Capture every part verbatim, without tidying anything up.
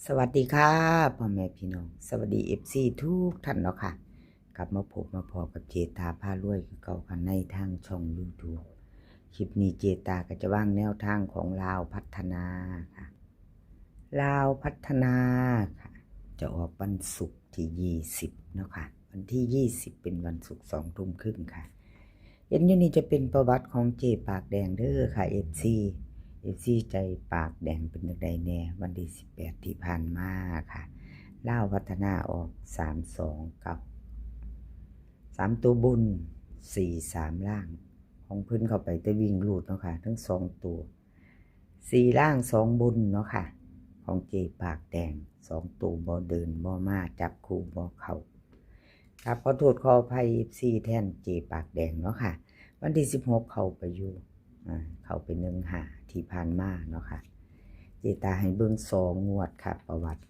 สวัสดีค่ะพ่อแม่พี่น้อง สวัสดี เอฟซี ทุกท่านเนาะค่ะ กลับมาพบมาพ้อกับเจตาพารวยคือเก่าค่ะในทางช่อง YouTube คลิปนี้เจตาก็จะวางแนวทางของลาวพัฒนาค่ะ ลาวพัฒนาค่ะ จะออกวันศุกร์ที่ยี่สิบเนาะค่ะ วันที่ยี่สิบเป็นวันศุกร์สองทุ่มครึ่งค่ะ เห็นอยู่นี่จะเป็นประวัติของเจปากแดงเด้อค่ะ เอฟซี เอฟซี ใจปากแดงเป็นจั่งใดแน่ วันที่สิบแปดที่ผ่านมาค่ะ ลาวพัฒนาออกสามสองเก้า สามตัวบน สี่สามล่าง ของเพิ่นเข้าไปแต่วิ่งรูดเนาะค่ะ ทั้งสองตัว สี่ล่างสองบนเนาะค่ะ ของเจปากแดง สองตัวบ่เดินบ่มา จับคู่บ่เข้า ครับ ขอโทษขออภัย เอฟซี แทนเจปากแดงเนาะค่ะ วันที่สิบหกเข้าไปอยู่ อ่า เข้าไปหนึ่งห้าที่ผ่านมาเนาะค่ะ เจตาให้เบิ่งสองงวดค่ะ ประวัติ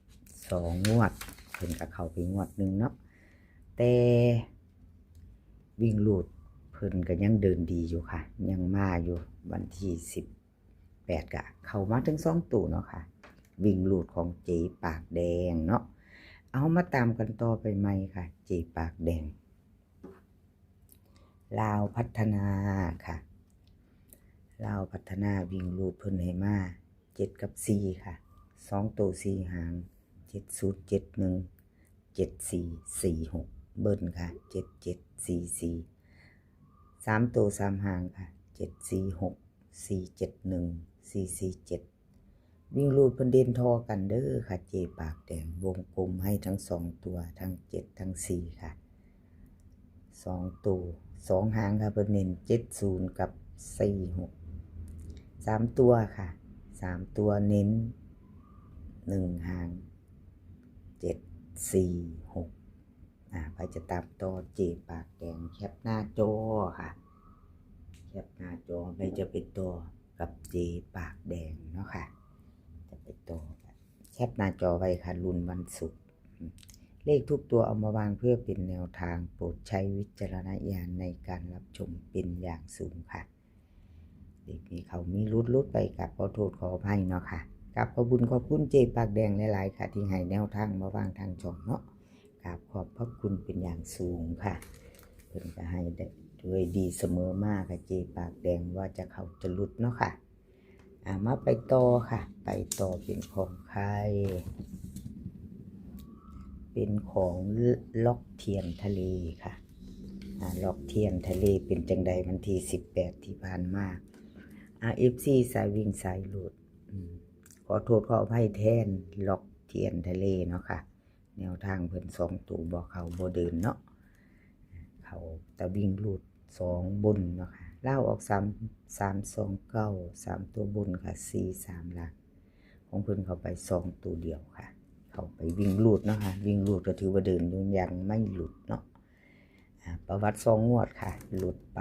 สองงวด เพิ่นก็เข้าไปงวดหนึ่งเนาะ แต่วิ่งรูดเพิ่นก็ยังเดินดีอยู่ค่ะ ยังมาอยู่ วันที่สิบแปดก็เข้ามาถึงสองตัวเนาะค่ะ วิ่งรูดของเจปากแดงเนาะ เอามาตามกันต่อไปใหม่ค่ะ เจปากแดง ลาวพัฒนาค่ะ ลาวพัฒนาวิ่งรูดเพิ่นให้มาเจ็ดกับสี่ค่ะ สองตัวสี่หาง เจ็ดศูนย์ เจ็ดหนึ่ง เจ็ดสี่ สี่หก เบิ้ลค่ะ เจ็ดเจ็ด สี่สี่ สามตัวสามหางค่ะ เจ็ดสี่หก สี่เจ็ดหนึ่ง สี่สี่เจ็ด วิ่งรูดเพิ่นเด่นทอกันเด้อค่ะ เจปากแดงวงกลมให้ทั้งสองตัว ทั้งเจ็ดทั้งสี่ค่ะ สองตัว สองหางค่ะ เพิ่นเน้นเจ็ดศูนย์กับสี่หก สามตัวค่ะ สามตัวเน้นหนึ่งหาง เจ็ดสี่หก อ่า ไปจะตามต่อเจปากแดง แคปหน้าจอค่ะ แคปหน้าจอ ไปจะไปต่อกับเจปากแดงเนาะค่ะ จะไปต่อกัน แคปหน้าจอไว้ค่ะ รุ่นวันศุกร์ เลขทุกตัวเอามาวางเพื่อเป็นแนวทาง โปรดใช้วิจารณญาณในการรับชมเป็นอย่างสูงค่ะ เลขมีเข้ามีหลุด หลุดไปก็ขอโทษขออภัยเนาะค่ะ ครับ ขอบคุณขอบคุณเจปากแดงหลายๆค่ะ ที่ให้แนวทางมาวางทางช่องเนาะ ครับ ขอบพระคุณเป็นอย่างสูงค่ะ เพิ่นก็ให้ได้ด้วยดีเสมอมาค่ะ เจปากแดง ว่าจะเข้าจะหลุดเนาะค่ะ อ่า มาไปต่อค่ะ ไปต่อเป็นของใคร เป็นของล็อกเทียนทะเลค่ะ อ่า ล็อกเทียนทะเลเป็นจั่งใดวันที่สิบแปดที่ผ่านมา อ่า เอฟซี สายวิ่งสายรูด อืม ขอโทษขออภัยแทนล็อกเทียนทะเลเนาะค่ะ แนวทางเพิ่นสองตัวบ่เข้าบ่เดินเนาะ เข้าแต่วิ่งรูดสองบนเนาะค่ะ ลาวออกสาม สามสองเก้า สามตัวบนค่ะ สี่สามล่าง ของเพิ่นเข้าไปสองตัวเดียวค่ะ เข้าไปวิ่งรูดเนาะค่ะ วิ่งรูดก็ถือว่าเดินอยู่ ยังไม่หลุดเนาะ อ่า ประวัติสองงวดค่ะ หลุดไป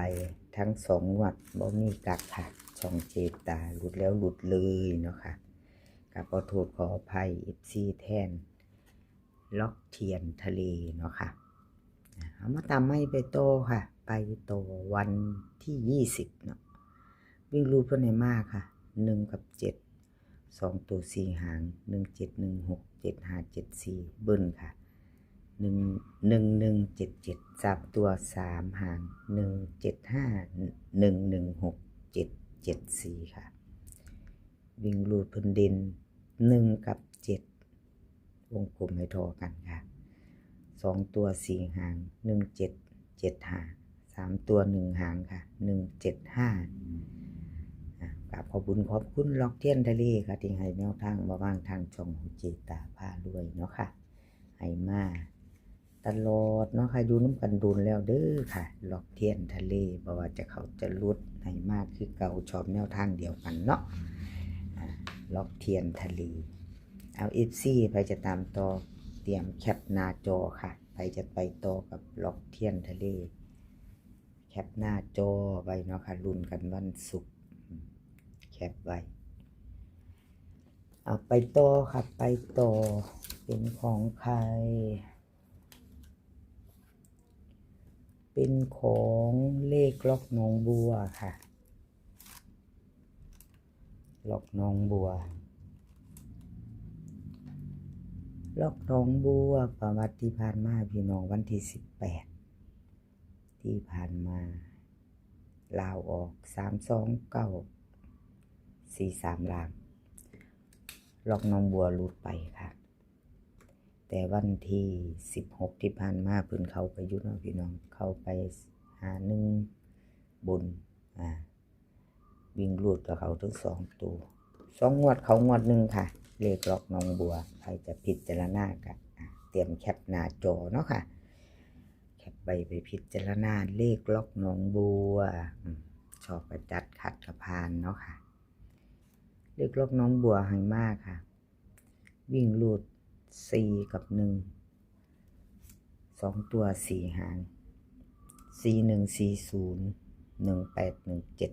ทั้งสองงวด บ่มีกักค่ะ ช่องเจตา หลุดแล้วหลุดเลยเนาะค่ะ ก็ขอโทษขออภัย เอฟซี แทน ล็อกเทียนทะเลเนาะค่ะ อ่า เอามาตามไม่ไปต่อค่ะ ไปต่อวันที่ยี่สิบเนาะ วิ่งรูดเพิ่นให้มาค่ะ หนึ่งกับเจ็ด สองตัวสี่หาง หนึ่งเจ็ด หนึ่งหก เจ็ดห้า เจ็ดสี่ เบิ้ลค่ะ หนึ่ง หนึ่งหนึ่งเจ็ดเจ็ด สามตัวสามหาง หนึ่งเจ็ดห้า หนึ่งหนึ่งหก เจ็ดเจ็ดสี่ค่ะ วิ่งรูดเพิ่นเด่นหนึ่งกับเจ็ด วงกลมให้ทอกันค่ะ สองตัวสี่หาง หนึ่งเจ็ด เจ็ดห้า สามตัวหนึ่งหางค่ะ หนึ่งเจ็ดห้า อ่ะ กราบขอบคุณขอบคุณล็อกเทียนทะเลค่ะ ที่ให้แนวทางมาวางทางช่องของเจตาพารวยเนาะค่ะ ให้มาตลอดเนาะค่ะ อยู่นำกันโดนแล้วเด้อค่ะ ล็อกเทียนทะเล บ่ว่าจะเข้าจะหลุด ให้มาคือเก่า ชอบแนวทางเดียวกันเนาะ อ่า ล็อกเทียนทะเล เอา เอฟซี ไปจะตามต่อ เตรียมแคปหน้าจอค่ะ ไปจะไปต่อกับล็อกเทียนทะเล แคปหน้าจอไว้เนาะค่ะ ลุ้นกันวันศุกร์ แคปไว้ เอาไปต่อค่ะ ไปต่อ เป็นของใคร เป็นของเลขล็อกหนองบัวค่ะ ล็อกหนองบัว ล็อกหนองบัว ประวัติที่ผ่านมาพี่น้อง วันที่สิบแปดที่ผ่านมา ลาวออกสามสองเก้า สี่สาม ล่าง ล็อกหนองบัวหลุดไปค่ะ แต่วันที่สิบหกที่ผ่านมาเพิ่นเข้าไปอยู่เนาะพี่น้อง เข้าไปหาหนึ่งบน อ่า วิ่งรูดกับเขาทั้งสองตัว สองงวดเขางวดหนึ่งค่ะ เลขล็อกหนองบัว ใครจะพิจารณาก็ อ่ะ เตรียมแคปหน้าจอเนาะค่ะ แคปไปไปพิจารณาเลขล็อกหนองบัว อืม ชอบกระจัดขัดกระพานเนาะค่ะ เลขล็อกหนองบัวให้มาค่ะ วิ่งรูดสี่กับหนึ่ง สองตัวสี่หาง สี่หนึ่ง สี่ศูนย์ หนึ่งแปด หนึ่งเจ็ด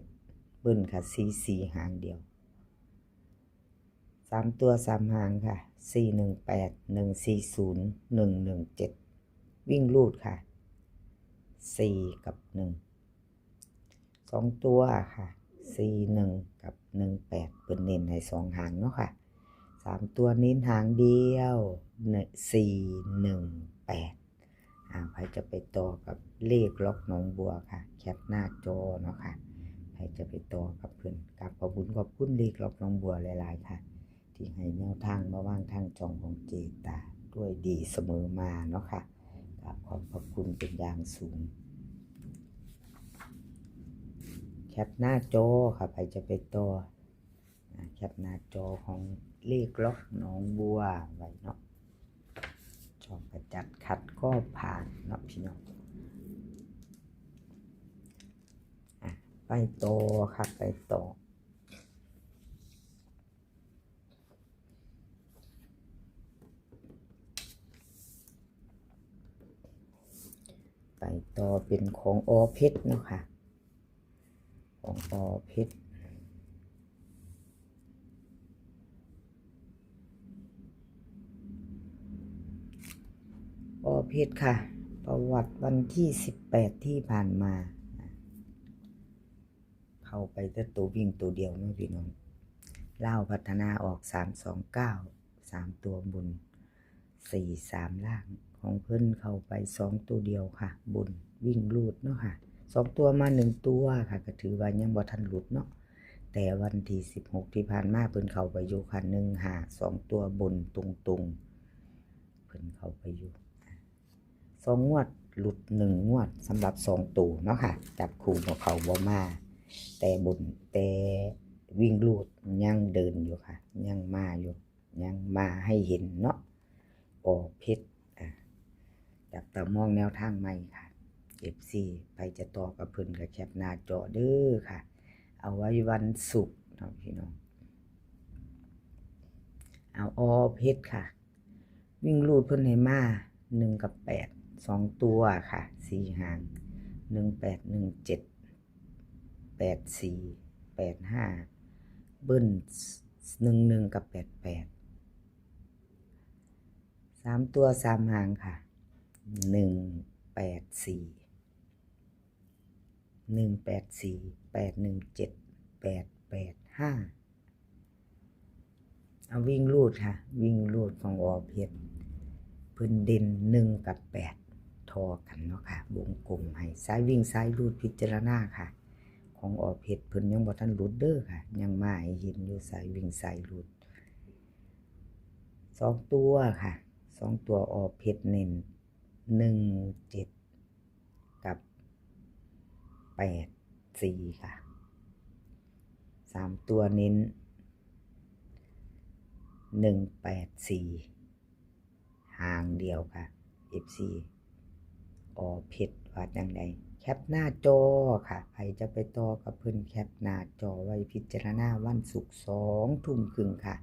เบิ้ลค่ะ สี่สี่ หางเดียว สามตัวสามหางค่ะ สี่หนึ่งแปด หนึ่งสี่ศูนย์ หนึ่งหนึ่งเจ็ด วิ่งรูดค่ะ สี่กับหนึ่ง สองตัวค่ะ สี่หนึ่ง กับ หนึ่งแปด เพิ่นเน้นให้สองหางเนาะค่ะ สามตัวเน้นหางเดียว สี่หนึ่งแปด อ่า ใครจะไปต่อกับเลขล็อกหนองบัวค่ะ แคปหน้าจอเนาะค่ะ ใครจะไปต่อกับเพิ่น กราบขอบคุณขอบคุณเลขล็อกหนองบัวหลายๆค่ะ ที่ให้แนวทางมาวางทางช่องของเจตาด้วยดีเสมอมาเนาะค่ะ กราบขอบพระคุณเป็นอย่างสูง แคปหน้าจอค่ะ ใครจะไปต่อ อ่า แคปหน้าจอของเลขล็อกหนองบัวไว้เนาะ ชอบกระจัดขัดก็ผ่านเนาะพี่น้อง อ่ะ ไปต่อค่ะ ไปต่อ ไปต่อเป็นของ อ.เพชร เนาะค่ะ ของ อ.เพชร อ.เพชร ค่ะ ประวัติวันที่สิบแปดที่ผ่านมา เข้าไปแต่ตัววิ่งตัวเดียวเนาะพี่น้อง ลาวพัฒนาออกสามสองเก้า สามตัวบน สี่สาม ล่าง ของเพิ่นเข้าไปสองตัวเดียวค่ะ บนวิ่งรูดเนาะค่ะ สองตัวมาหนึ่งตัวค่ะ ก็ถือว่ายังบ่ทันหลุดเนาะ แต่วันที่สิบหกที่ผ่านมาเพิ่นเข้าไปอยู่ค่ะ หนึ่งห้า สองตัวบนตรงๆ เพิ่นเข้าไปอยู่ สองงวดหลุดหนึ่งงวดสำหรับสองตัวเนาะค่ะ จับคู่บ่เข้าบ่มา แต่บน แต่วิ่งรูดยังเดินอยู่ค่ะ ยังมาอยู่ ยังมาให้เห็นเนาะ อ.เพชร อ่ะ จับตามองแนวทางใหม่ค่ะ เอฟซี ไปจะต่อกับเพิ่นก็แคปหน้าจอเด้อค่ะ เอาไว้วันศุกร์เนาะพี่น้อง เอา อ.เพชร ค่ะ วิ่งรูดเพิ่นให้มา หนึ่งกับแปด สองตัวค่ะ สี่หาง หนึ่งแปด หนึ่งเจ็ด แปดสี่ แปดห้า เบิ้ล หนึ่งหนึ่ง กับ แปดแปด สามตัวสามหางค่ะ หนึ่งแปดสี่ หนึ่งแปดสี่ แปดหนึ่งเจ็ด แปดแปดห้า เอาวิ่งรูดค่ะ วิ่งรูดของ อ.เพชร เพิ่นเด่นหนึ่งกับแปด ทอกันเนาะค่ะ วงกลมให้ สายวิ่งสายรูดพิจารณาค่ะ ของ อ.เพชร เพิ่นยังบ่ทันหลุดเด้อค่ะ ยังมาให้เห็นอยู่ สายวิ่งสายรูด สองตัวค่ะ สองตัว อ.เพชร เน้น หนึ่งเจ็ด กับ แปดสี่ ค่ะ สามตัวเน้น หนึ่งแปดสี่ หางเดียวค่ะ เอฟซี อ.เพชร ว่าจังใด แคปหน้าจอค่ะ ใครจะไปต่อกับเพิ่นแคปหน้าจอไว้พิจารณา วันศุกร์สองทุ่มครึ่งค่ะ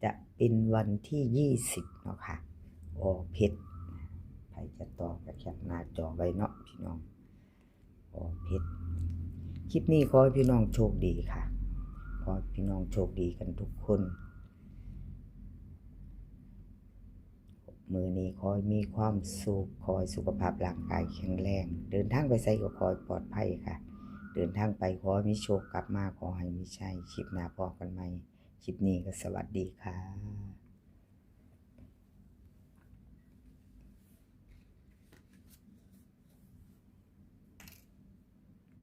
จะเป็นวันที่ยี่สิบเนาะค่ะ อ.เพชร ใครจะต่อก็แคปหน้าจอไว้เนาะพี่น้อง อ.เพชร คลิปนี้ขอให้พี่น้องโชคดีค่ะ ขอให้พี่น้องโชคดีกันทุกคน มื้อนี้ขอให้มีความสุข ขอให้สุขภาพร่างกายแข็งแรง เดินทางไปไสก็ขอให้ปลอดภัยค่ะ เดินทางไปขอให้มีโชค กลับมาขอให้มีชัย คลิปหน้าพ้อกันใหม่ คลิปนี้ก็สวัสดีค่ะ